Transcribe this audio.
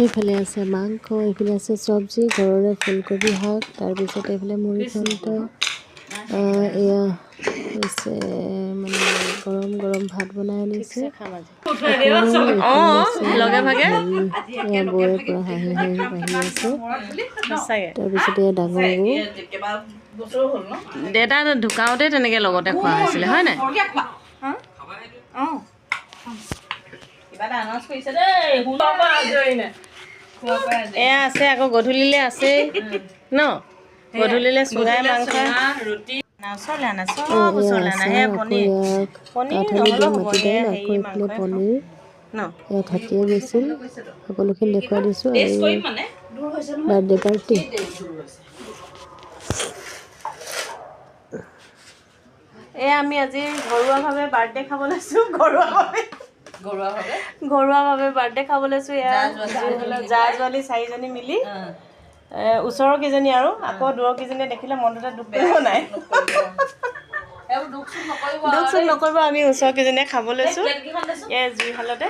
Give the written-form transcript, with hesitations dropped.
এইফালে আছে মাংস, এইফালে আছে চব্জি, ঘৰৰে ফুলকবি শাক, তাৰপিছত এইফালে মুড়ি ঘন্ট। এয়া হৈছে মানে গৰম গৰম ভাত বনাই আনিছে। অঁ, লগে ভাগে। এয়া বৌয়ে পূৰা হাঁহি হাঁহি বাঢ়ি আছে। সঁচাকে। তাৰপিছত এয়া ডাঙৰ বৌ। দেউতা ঢুকাওঁতে তেনেকে লগতে খোৱা হৈছিলে, হয় নাই? অঁ। এয়া আছে, আকৌ গধূলিলে আছেই ন? গধূলিলে চুঙাই মাংস। ওচৰলৈ আনা, চব ওচৰলৈ আনা। আছে সেয়া আকৌ পনীৰ। এয়া পনীৰ কাঠ আলু নহ'লেও দিয়া হ'ব। মাটি সেয়া দাইল, হেৰি আকৌ এইফালে মাংসই খাওঁ পনীৰ। ন? এয়া থাকিয়ে গৈছিল, সকলোখিনি দেখুৱাই দিছোঁ আৰু বাৰ্থডে পাৰ্টি। এয়া আমি আজি ঘৰুৱাভাৱে বাৰ্থডে খাব লৈছোঁ। ঘৰুৱাভাৱে, ঘৰুৱাভাৱে বাৰ্থডে খাব লৈছোঁ। এয়া জা জোৱালি চাৰিজনী মিলি, ওচৰৰ কেইজনী আৰু আকৌ দূৰৰ কেইজনীয়ে দেখিলে মনটোতে দুখ কৰিব নাই, দুখ চুখ নকৰিব। আমি ওচৰৰ কেইজনীয়ে খাব লৈছোঁ এয়া জুইশালতে।